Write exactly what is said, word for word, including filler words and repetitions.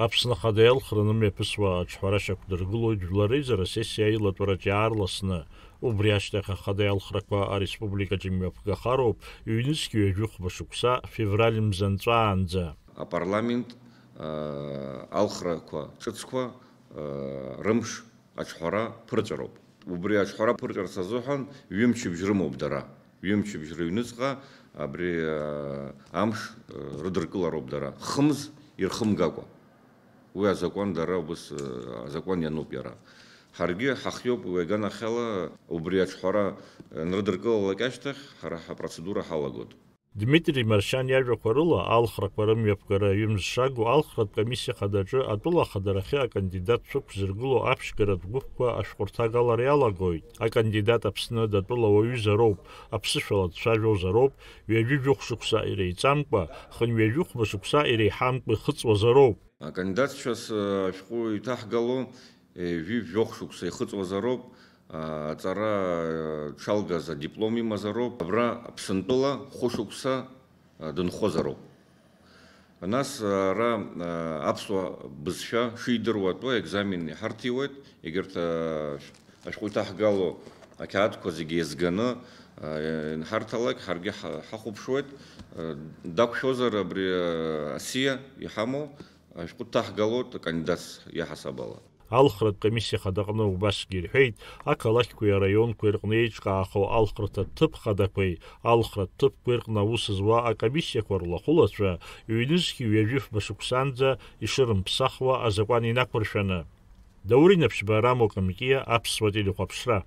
Аԥсны Ахада иалхра нымҩаԥысуа аҿҳәара шьақәдыргылоит Жәлар реизара асессиа аилатәараҿ иаарласны. Убри ашьҭахь Ахада иалхрақәа ареспубликаҿ имҩаԥгахароуп, ҩнызқь ҩажәихәба шықәса февраль мза нҵәаанӡа. Апарламент, э, алхрақәа ҿыцқәа, э, рымш аҿҳәара ԥырҵәароуп. Убри аҿҳәара ԥырҵәарц азыҳәан ҩымчыбжь рымоуп дара. Ҩымчыбжь рыҩныҵҟа абри, э, амш, э, рыдыркылароуп дара, хымз ирхымгакәа. Уи азакәан дара убас, э, азакәан иануп иара. Ҳаргьы ҳахиоуп уи аганахьала, убри аҿҳәара, э, нрыдыркылалак ашьҭахь ҳара ҳапроцедура ҳалагоит. Дмитри Маршьан иажәақәа рыла, алхрақәа рымҩаԥгара ҩымз шагу алхратә комиссиа хадаҿы атәыла ахадарахьы акандидатцәа ықәзыргыло аԥшьгаратә гәыԥқәа ашәҟәырҭагалара иалагоит. Акандидат Аԥсны датәыла уаҩызароуп, аԥсышәала дцәажәозароуп, ҩажәи жәохә шықәса иреиҵамкәа, хынҩажәихәба шықәса иреиҳамкәа ихыҵуазароуп. Акандидатцәа ашәҟәы иҭаҳгало, ҩажәи жәохә шықәса ихыҵуазароуп, аҵара, э, дшалгаз адиплом имазароуп, абра Аԥсынтәыла хәышықәса, э, дынхозароуп. Нас, э, ара, э, аԥсуа бызшәа шидыруа атәы аекзамен иҳарҭиуеит, егьырҭ, э, ашәҟәы иҭаҳгало ақьаадқәа зегьы еизганы, э, инҳарҭалак, ҳаргьы ҳа-, ҳахәаԥшуеит, э, дақәшәозар абри, э, асиа иҳамоу ашәҟәы дҭаҳгалоит акандидатс иаҳасаб ала. Алхратә комиссиа хадаҟны убасгьы ирҳәеит, ақалақьқәеи араионқәеи рҟны еиҿкаахо алхраҭа ҭыԥ хадақәеи алхратә ҭыԥқәеи рҟны аус зуа акомиссиақәа рлахәылацәа ҩнызқь ҩажәи фба шықәсанӡа ишырымԥсахуа азакәан инақәыршәаны. Даур Инаԥшьба, Рамо Камкиа, Аԥсуа телехәаԥшра.